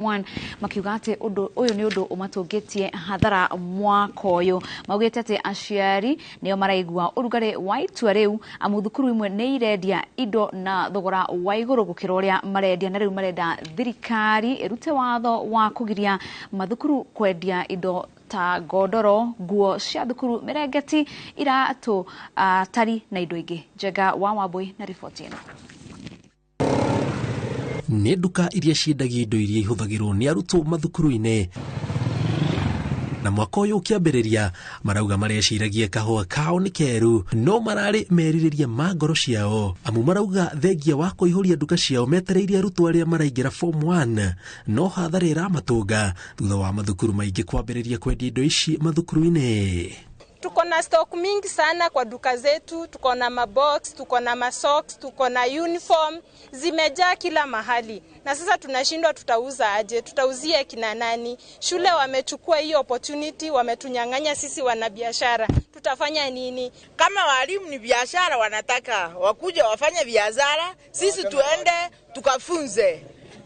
1 makiuga ati undu uyu ni undu umatungitie hathara mwaka uyu. Maugite ati aciari nio maraigua urugari wa itua riu, amu thukuru imwe ni irendia indo na thogora wa iguru gukira uria marendia, na riu marenda thirikari irute watho wa kugiria mathukuru kwendia indo ta ngondoro, nguo cia thukuru, mirengeti, iratu, tari na indo ingi. Njenga wa Wambui na riboti ino. Nĩ nduka iria ciendagia indo iria ihũthagĩrwo nĩ arutwo mathukuru-inĩ, na mwaka ũyũ ũkĩambĩrĩria marauga mareciragia kahũa kao nĩ keru, no mararĩ merirĩria ma ngoro ciao, amu marauga thengia wa kũihũria nduka ciao metereire arutwo arĩa maraingĩra form 1, no hathara ĩramatũnga thutha wa mathukuru maingĩ kwambĩrĩria kwendia indo ici mathukuru-inĩ. Tuko na stock mingi sana kwa duka zetu, tuko na mabox, tuko na masocks, tuko na uniform, zimejaa kila mahali. Na sasa tunashindwa tutauza aje, tutauzia kina nani? Shule wamechukua hiyo opportunity, wametunyang'anya sisi wanabiashara. Tutafanya nini? Kama walimu ni biashara wanataka, wakuja wafanye biashara, sisi tuende tukafunze.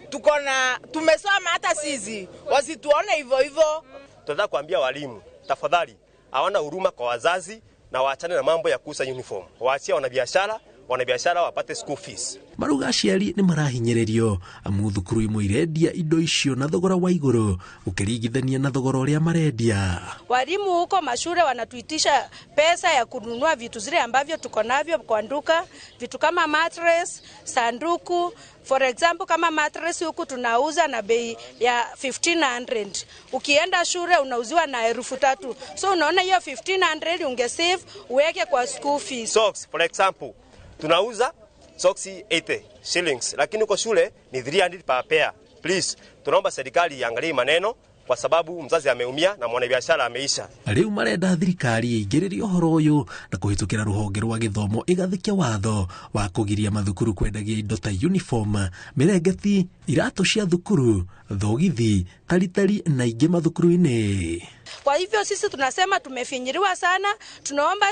Tuko na tumesoma hata sisi, wasituone hivyo hivyo. Tunataka kuambia walimu, tafadhali hawana huruma kwa wazazi na waachane na mambo ya kuuza uniform. Waachie wanabiashara, wanabiashara wapate school fees. Maruga aciari nĩ marahinyĩrĩrio, amu thukuru imwe irendia indo icio na thogora wa igũrũ ũkĩringithania na thogora ũrĩa marendia. Walimu huko mashule wanatuitisha pesa ya kununua vitu zile ambavyo tuko navyo kwa duka, vitu kama mattress, sanduku. For example, kama mattress huku tunauza na bei ya 1500. Ukienda shule unauziwa na 3000. So unaona hiyo 1500 ungesave uweke kwa school fees. Socks for example, tunauza socks 80 shillings, lakini kwa shule ni 300 per pair. Please, tunaomba serikali iangalie maneno kwa sababu mzazi ameumia na mwanabiashara ameisha. Rĩu marenda thirikari ĩingĩrĩrie ũhoro ũyũ na kũhĩtũkĩra rũhonge rwa gĩthomo ĩgathĩkia watho wa kũgiria mathukuru kwendagia indo ta uniform, mĩrengeti, iratũ cia thukuru, thogithi, taritari na ingĩ mathukuru-inĩ. Kwa hivyo sisi tunasema tumefinyiriwa sana, tunaomba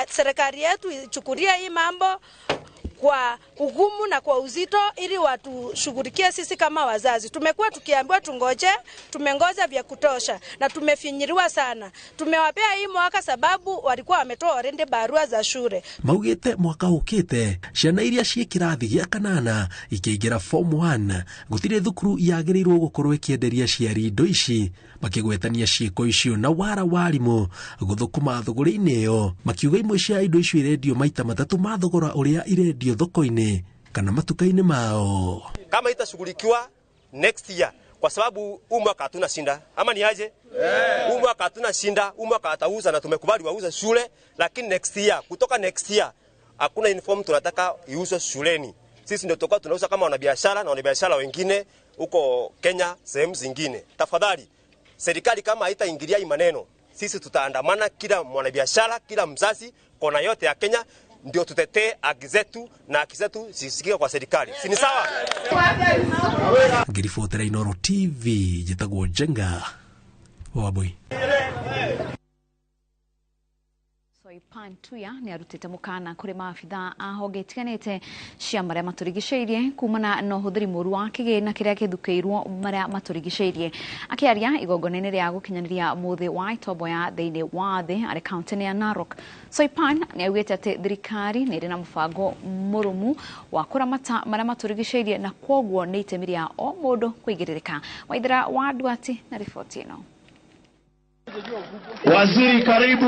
serikali yetu ichukulie hii mambo kwa ugumu na kwa uzito ili watushughulikie sisi kama wazazi. Tumekuwa tukiambiwa tungoje, tumengoja vya kutosha na tumefinyiriwa sana. Tumewapea hii mwaka sababu walikuwa wametoa already barua za shule. Maugite mwaka ukite ciana iria ciĩ kĩrathi gĩa kanana ikĩingĩra form 1 gũtirĩ thukuru yagĩrĩirwo gũkorwo ĩkĩenderia aciari indo ici, makĩgwetania ciĩko icio na wara warimũ gũthũkũma thũgũrĩ-inĩ ĩyo, makiuga imwe cia indo icio irendio maita matatũ ma thogora ũrĩa irendio thoko-inĩ kana matuka-inĩ mao. Kama itashughulikiwa next year, kwa sababu huu mwaka hatuna shinda, ama ni aje? Huu mwaka hatuna shinda, huu mwaka atauza na tumekubali wauze shule, lakini next year, kutoka next year hakuna uniform tunataka iuzwe shuleni. Sisi ndio tutakuwa tunauza kama wanabiashara na wanabiashara wengine huko Kenya sehemu zingine. Tafadhali serikali kama haitaingilia hii maneno, sisi tutaandamana, kila mwanabiashara, kila mzazi, kona yote ya Kenya, ndio tutetee haki zetu na haki zetu zisikike kwa serikali. Si ni sawa? Ngiribotera Inooro TV, njĩtagwo Njenga wa Wambui. Soipan Tuya nĩ arutĩte mũkana kũrĩ maabithaa a honge itiganĩte cia marĩa matũrigicĩirie kumana na ũhũthĩri mũru wa kĩgĩna kĩrĩa kĩthukĩirwo marĩa matũrigicĩirie. Akĩaria igongona-inĩ rĩa gũkinyanĩria mũthĩ wa itombo ya thĩinĩ wa thĩ arĩ kaunti-inĩ ya Narok, Soipan nĩ augĩte atĩ thirikari nĩ ĩrĩ na mũbango mũrũmu wa kũramata marĩa matũrigicĩirie na kwoguo nĩ itemi rĩa o mũndũ kũigĩrĩrĩka. Waithera wa Nduati na riboti ĩno. Waziri karibu.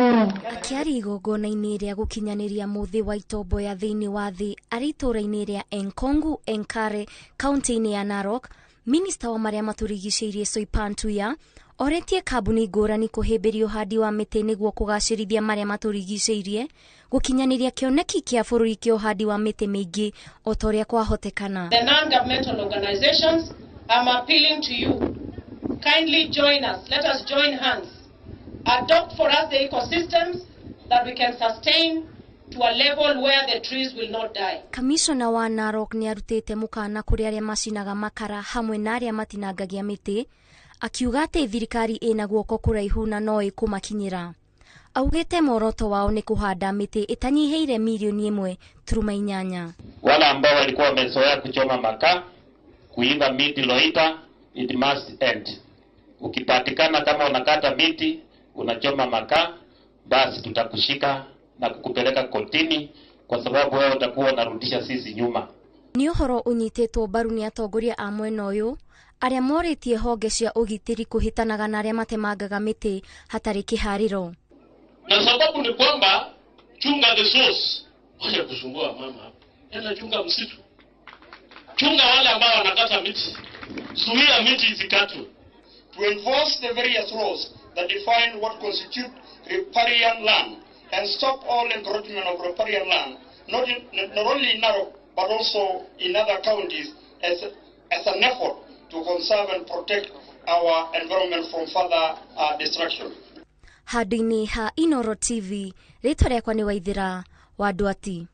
Akĩaria igongona-inĩ rĩa gũkinyanĩria mũthĩ wa itombo ya thĩinĩ wa thĩ arĩ itũũra-inĩ rĩa Enkongu Enkare kaunti-inĩ ya Narok, minista wa marĩa matũrigicĩirie Soipan Tuya oretie kambuni ngũrani kũhĩmbĩria ũhandi wa mĩtĩ nĩguo kũgacĩrithia marĩa matũrigicĩirie, gũkinyanĩria kĩoneki kĩa bũrũri kĩa ũhandi wa mĩtĩ mĩingĩ o ta ũrĩa kwahotekana. The non-governmental organizations, I'm appealing to you. Kindly join us. Let us join hands. Adopt for us the ecosystems that we can sustain to a level where the trees will not die. Kamishona wa Narok nĩ arutĩte mũkana kũrĩ arĩa macinaga makara hamwe na arĩa matinangagia mĩtĩ, akiuga atĩ thirikari ĩna guoko kũraihu na no ĩkũmakinyĩra. Augĩte muoroto wao nĩ kũhanda mĩtĩ ĩtanyihĩire milioni 1.8. Wale ambao walikuwa wamezoea kuchoma makaa, kuimba miti Loita, It must end. Ukipatikana kama unakata miti, unachoma makaa, basi tutakushika na kukupeleka kotini, kwa sababu wewe utakuwa unarudisha sisi nyuma. Nĩ ũhoro ũnyitĩtwo mbaru nĩ atongoria a mwena ũyũ arĩa morĩtie honge cia ũgitĩri kũhĩtanaga na arĩa matemangaga mĩtĩ hatarĩ kĩharĩro. Na sababu ni kwamba chunga the source. Wacha kusumbua mama hapa. Enda chunga msitu. Chunga wale ambao wanakata miti. Zuia miti isikatwe. To enforce the various laws that define what constitute riparian land and stop all encroachment of riparian land, not only in Narok but also in other counties, as an effort to conserve and protect our environment from further destruction. Handũ-inĩ ha Inoro TV, rĩtwa rĩakwa nĩ Waithĩra wa Ndwati.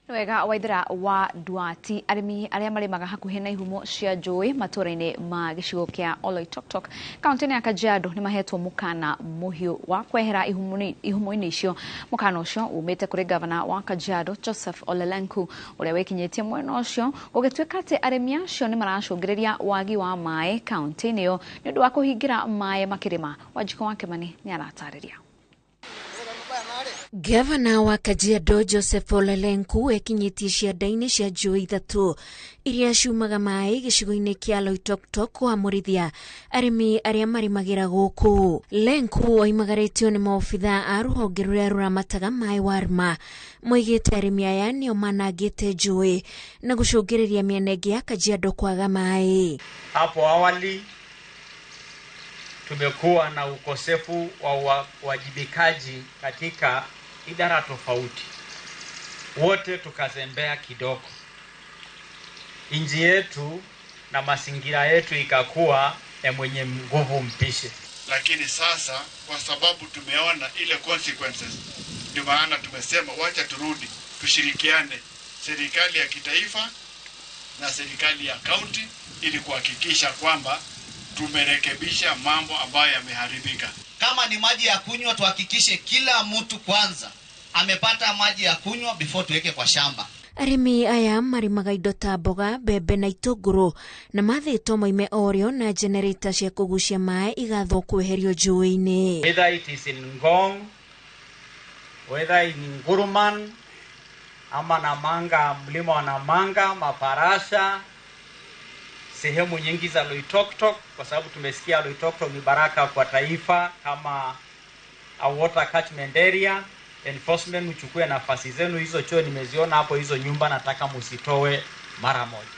Wega Waithĩra wa Ndwati. Arĩmi arĩa marĩmaga hakuhĩ na ihumo cia njũĩ matũũra-inĩ ma gĩcigo kĩa Oloitoktok kaunti-inĩ ya Kajiado nĩ mahetwo mũkana mũhiũ wa kwehera ihumo-inĩ icio. Mũkana ũcio umĩte kũrĩ gavana wa Kajiado Joseph Ole Lenku ũrĩa wĩkinyĩtie mwena ũcio gũgĩtuĩka atĩ arĩmi acio nĩ maracũngĩrĩria wagi wa maĩ kaunti-inĩ ĩyo nĩ ũndũ wa kũhingĩra maĩ makĩrĩma. Wanjikũ wa Kĩmani nĩ aratarĩria. Gavana wa Kajiado Joseph Ole Lenku ekinyĩtie cianda-inĩ cia njũĩ ithatũ iria ciumaga maĩ gĩcigo-inĩ kĩa Loitoktok kũamũrithia arĩmi arĩa marĩmagĩra gũkũ. Lenku oimagarĩtio nĩ maobitha a rũhonge rũrĩa rũramataga maĩ WARMA moigĩte arĩmi aya nĩo manangĩte njũĩ na gũcũngĩrĩria mĩena ĩngĩ ya Kajiado kwaga maĩ. Hapo awali tumekuwa na ukosefu wa uwajibikaji katika idara tofauti, wote tukazembea kidogo. Nchi yetu na mazingira yetu ikakuwa ya mwenye nguvu mpishe. Lakini sasa kwa sababu tumeona ile consequences, ndio maana tumesema wacha turudi tushirikiane, serikali ya kitaifa na serikali ya kaunti, ili kuhakikisha kwamba tumerekebisha mambo ambayo yameharibika. Kama ni maji ya kunywa, tuhakikishe kila mtu kwanza amepata maji ya kunywa before tuweke kwa shamba. Arĩmi aya marĩmaga indo ta mboga, mbembe na itũngũrũ na mathĩtwo moime orĩo na jenereta cia kũgucia maĩ igathwo kweherio njũĩ-inĩ. Whether it is in Ngong, whether in Nguruman, ama Namanga, mlima wa Namanga, Maparasha, sehemu nyingi za Loitoktok, kwa sababu tumesikia Loitoktok ni baraka kwa taifa kama a water catchment area. Enforcement, mchukue nafasi zenu hizo, choo nimeziona hapo, hizo nyumba nataka msitoe mara moja.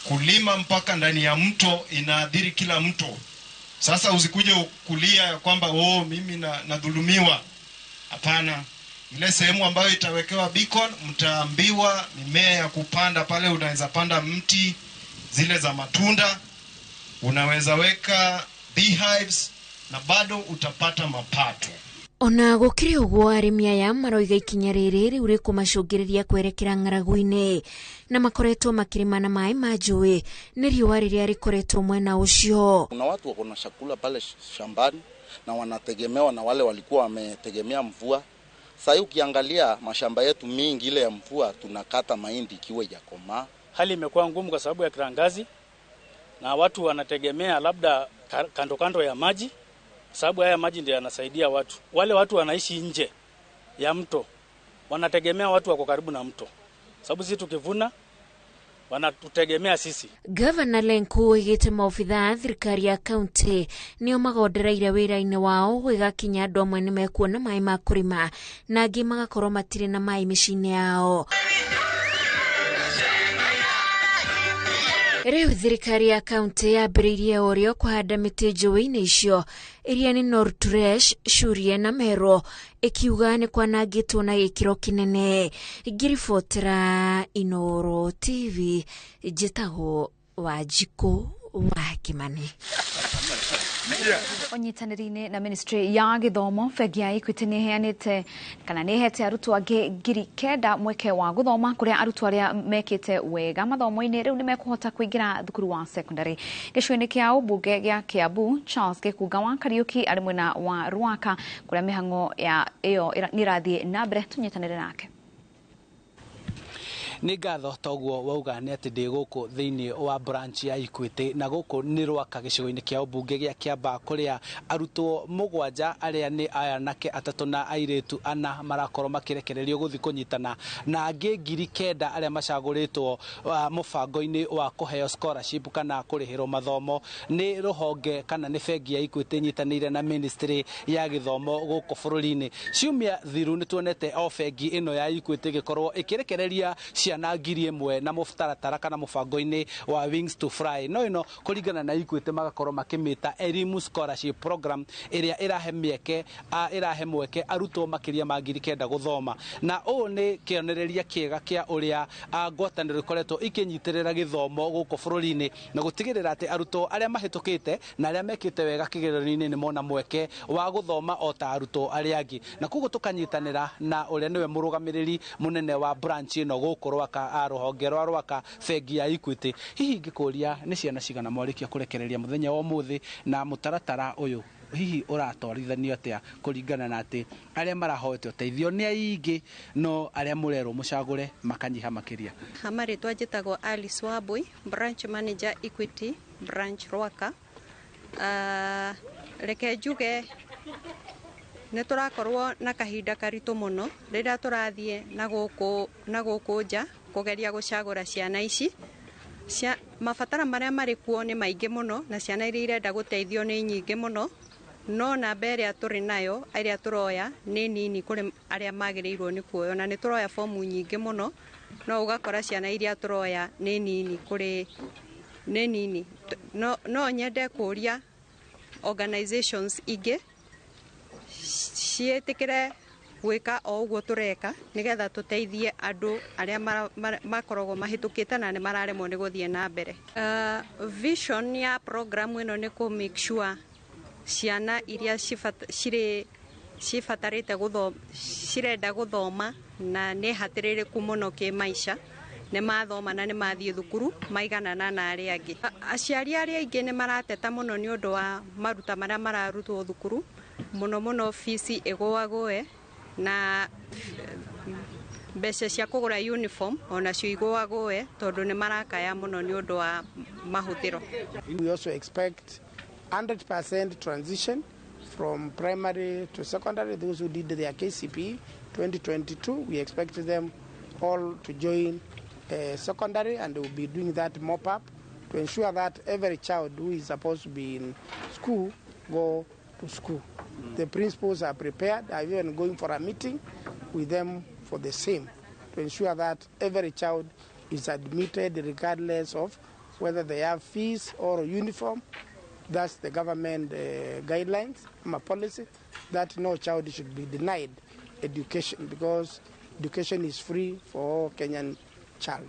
Kulima mpaka ndani ya mto inaathiri kila mto. Sasa usikuje kulia ya kwamba oh, mimi nadhulumiwa. Hapana. Ile sehemu ambayo itawekewa beacon, mtaambiwa mimea ya kupanda pale, unaweza panda mti zile za matunda, unaweza weka beehives na bado utapata mapato. Ona gũkĩrĩ ũguo arĩmi aya maroiga ikinya rĩrĩ rĩu rĩkũmacũngĩrĩria kwerekera ng'aragu-inĩ na makoretwo makĩrĩma na maĩ ma njũĩ nĩ riũa rĩrĩa rĩkoretwo mwena ũcio. Kuna watu wako na chakula pale shambani na wanategemewa na wale walikuwa wametegemea mvua. Sasa ukiangalia mashamba yetu mingi ile ya mvua tunakata mahindi ikiwa haijakomaa. Hali imekuwa ngumu kwa sababu ya kiangazi na watu wanategemea labda kando kando ya maji, sababu haya maji ndio yanasaidia watu. Wale watu wanaishi nje ya mto wanategemea watu wako karibu na mto, sababu sisi tukivuna wanatutegemea sisi. Gavana Lenku oigĩte maobitha a thirikari ya kaunti nĩo magondereire wĩra-inĩ wao gũgĩgakinya andũ amwe nĩmekuona maĩ ma kũrĩma na angĩ magakorwo matirĩ na maĩ mĩciĩ-inĩ yao. Rĩu thirikari ya kaunti yambĩrĩirie ũrĩo kũhanda mĩtĩ njũĩ-inĩ icio iria nĩ Norturesh, Shurie na Mero, ĩkiuga nĩ kwanangĩtwo na gĩkĩro kĩnene. Ngĩribotera Inoro TV, njĩtagwo Wanjikũ wa Kĩmani. Ũnyitanĩri-inĩ na ministry ya gĩthomo, bengi ya Equity nĩ ĩheanĩte kana nĩ ĩhete arutwo angĩ 9,000 mweke wa gũthoma, kũrĩa arutwo arĩa mekĩte wega mathomo-inĩ rĩu nĩ mekũhota kũingĩra thukuru wa secondary. Gĩcigo-inĩ kĩa ũmbunge gĩa Kiambu, Charles Gĩkunga wa Kariũki arĩ mwena wa Ruaka, kũrĩa mĩhang'o ya ĩyo nĩ ĩrathiĩ na mbere. Tũnyitanĩre nake. Nĩ ngatho toguo wauga nĩ atĩ ndĩ gũkũ thĩinĩ wa branch ya Equity na gũkũ nĩ Rwaka gĩcigo-inĩ kĩa ũmbunge gĩa Kiambaa kũrĩa arutwo 7 arĩa nĩ anake 3 na airĩtu 4 marakorwo makĩrekererio gũthiĩ kũnyitana na angĩ 9,000 arĩa macagũrĩtwo mũbango-inĩ wa kũheo scholarship kana kũrĩhĩrwo mathomo nĩ rũhonge kana nĩ bengi ya Equity ĩnyitanĩire na ministry ya gĩthomo gũkũ bũrũri-inĩ. Ciumia thiru nĩ tuonete o bengi ĩno ya Equity ĩgĩkorwo ĩkĩrekereria ciana 1,000 na mũtaratara kana mũbango-inĩ wa Wings to Fly, no ĩno kũringana na Equity magakorwo makĩmĩta Elimu Scholarship Program ĩrĩa ĩrahe mĩeke ĩrahe mweke arutwo makĩria ma 9,000 gũthoma, na ũũ nĩ kĩonereria kĩega kĩa ũrĩa ngwatanĩro ikoretwo ikĩnyitĩrĩra gĩthomo gũkũ bũrũri-inĩ na gũtigĩrĩra atĩ arutwo arĩa mahĩtũkĩte na arĩa mekĩte wega kĩgeranio-inĩ nĩ mona mweke wa gũthoma o ta arutwo arĩa angĩ, na koguo tũkanyitanĩra na ũrĩa nĩwe mũrũgamĩrĩri mũnene wa branch ĩno gũkũ Rwaka, rũhonge rwa Rwaka bengi ya Equity. Hihi ingĩkũria nĩ ciana cigana mwarĩkia kũrekereria mũthenya wa ũmũthĩ na mũtaratara ũyũ hihi ũratwarithanio atĩa kũringana na atĩ arĩa marahoete ũteithio nĩ aingĩ no arĩa mũrerwo mũcagũre makanyiha makĩria? Marĩtwa njĩtagwo Alice Wambui, branch manager Equity branch Rwaka. Reke njuge nĩ tũrakorwo na kahinda karitũ mũno rĩrĩa tũrathiĩ na gũkũ nja kũgeria gũcagũra ciana ici. Mabatara marĩa marĩ kuo nĩ maingĩ mũno na ciana iria irenda gũteithio nĩ nyingĩ mũno, no namba ĩrĩa tũrĩ nayo ĩrĩa tũroya nĩ nini kũrĩ arĩa magĩrĩirwo nĩ kuoywo, na nĩ tũroya fomu nyingĩ mũno no ũgakora ciana iria tũroya nĩ nini kũrĩ nĩ nini. No nyende kũria organizations ingĩ ciĩtĩkĩre gwĩka o ũguo tũreka nĩgetha tũteithie andũ arĩa makoragwo mahĩtũkĩte na nĩ mararemwo nĩ gũthiĩ na mbere. Vision ya program ĩno nĩ kũ make sure ciana iria cibatarĩte gũthoma, cirenda gũthoma na nĩ hatĩrĩrĩku mũno kĩmaica, nĩ mathoma na nĩ mathiĩ thukuru maiganana na arĩa angĩ. Aciari arĩa aingĩ nĩ marateta mũno nĩ ũndũ wa maruta marĩa mararutwo thukuru, mũno mũno bici ĩgũagũe na mbeca cia kũgũra uniform onacio igũagũe tondũ nĩ marakaya mũno nĩ ũndũ wa mahũthĩro. We also expect 100% transition from primary to secondary. Those who did their KCPE 2022, we expect them all to join secondary, and we'll be doing that mop up to ensure that every child who is supposed to be in school go to school. The principals are prepared. I'm even going for a meeting with them for the same, to ensure that every child is admitted regardless of whether they have fees or uniform. That's the government guidelines, my policy, that no child should be denied education because education is free for all Kenyan child.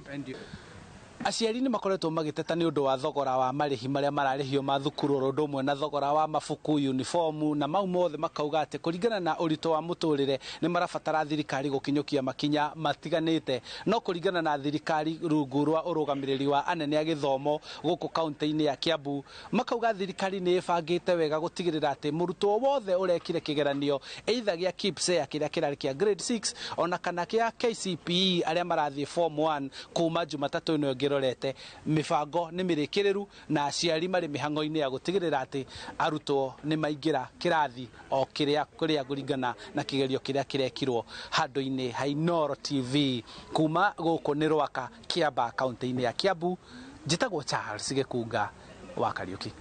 Aciari nĩ makoretwo magĩteta nĩ ũndũ wa thogora wa marĩhi marĩa mararĩhio ma thukuru oro ũndũ ũmwe na thogora wa mabuku, uniformu na mau mothe, makauga atĩ kũringana na ũritũ wa mũtũrĩre nĩ marabatara thirikari gũkinyũkia makinya matiganĩte. No kũringana na thirikari rungu rwa ũrũgamĩrĩri wa anene a gĩthomo gũkũ kaunti-inĩ ya Kiambu, makauga thirikari nĩ ĩbangĩte wega gũtigĩrĩra atĩ mũrutwo wothe ũrekire kĩgeranio either gĩa KPSEA kĩrĩa kĩrarĩ kĩa grade 6 ona kana kĩa KCPE arĩa marathiĩ form 1 kuma Jumatatũ ĩno ĩngĩ rorete, mĩbango nĩ mĩrĩkĩrĩru na aciari marĩ mĩhang'o-inĩ ya gũtigĩrĩra atĩ arutwo nĩ maingĩra kĩrathi o kĩrĩa kũrĩa kũringana na kĩgerio kĩrĩa kĩrekirwo handũ-inĩ ha Inooro TV. Kuma gũkũ nĩ Rwaka, Kiambaa, kaunti-inĩ ya Kiambu, njĩtagwo Charles Gĩkunga wa Kariũki.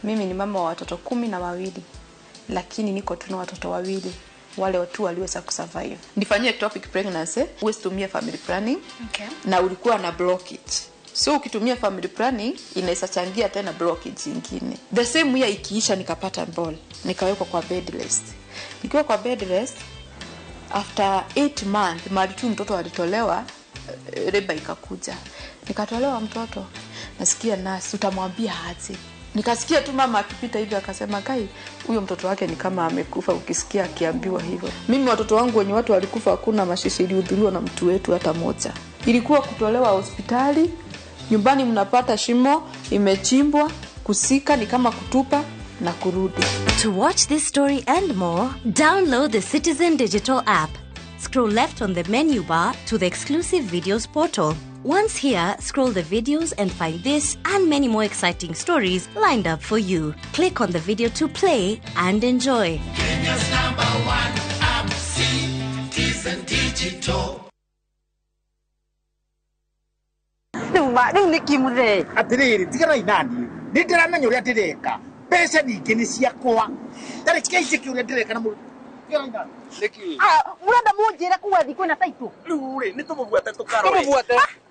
Mimi ni mama wa watoto 12, lakini niko tu na watoto 2 wale tu waliweza kusurvive. Nifanyie ectopic pregnancy, huwezi tumia family planning. Okay. Na ulikuwa na blockage. So ukitumia family planning inaweza changia tena blockage nyingine. The same year ikiisha nikapata ball, nikawekwa kwa bed rest. Nikiwa kwa bed rest after 8 months mali tu mtoto alitolewa, reba ikakuja. Nikatolewa mtoto. Nasikia nurse utamwambia aje. Nikasikia tu mama akipita hivi akasema, kai huyo mtoto wake ni kama amekufa, ukisikia akiambiwa hivyo. Mimi watoto wangu wenye watu walikufa hakuna mashishi ilihudhuriwa na mtu wetu hata moja. Ilikuwa kutolewa hospitali, Nyumbani mnapata shimo imechimbwa, kusika ni kama kutupa na kurudi. To watch this story and more, download the Citizen Digital app. Scroll left on the menu bar to the exclusive videos portal. Once here, scroll the videos and find this and many more exciting stories lined up for you. Click on the video to play and enjoy. Kenya's number one app, Citizen Digital. Rĩu ma rĩu nĩ kĩ mũthee atĩrĩrĩ tiganai naniĩ nĩ ndĩramenya ũrĩa ndĩreka mbeca ningĩ nĩ ciakwa tareke njĩke ũrĩa ndĩreka na mũndũ tiganai naniĩ. Mũrenda mũnjĩre kuga thiĩ kwĩna taitũ Rĩu rĩ nĩ tũmũbuate tũkarore. Tũmũbuate.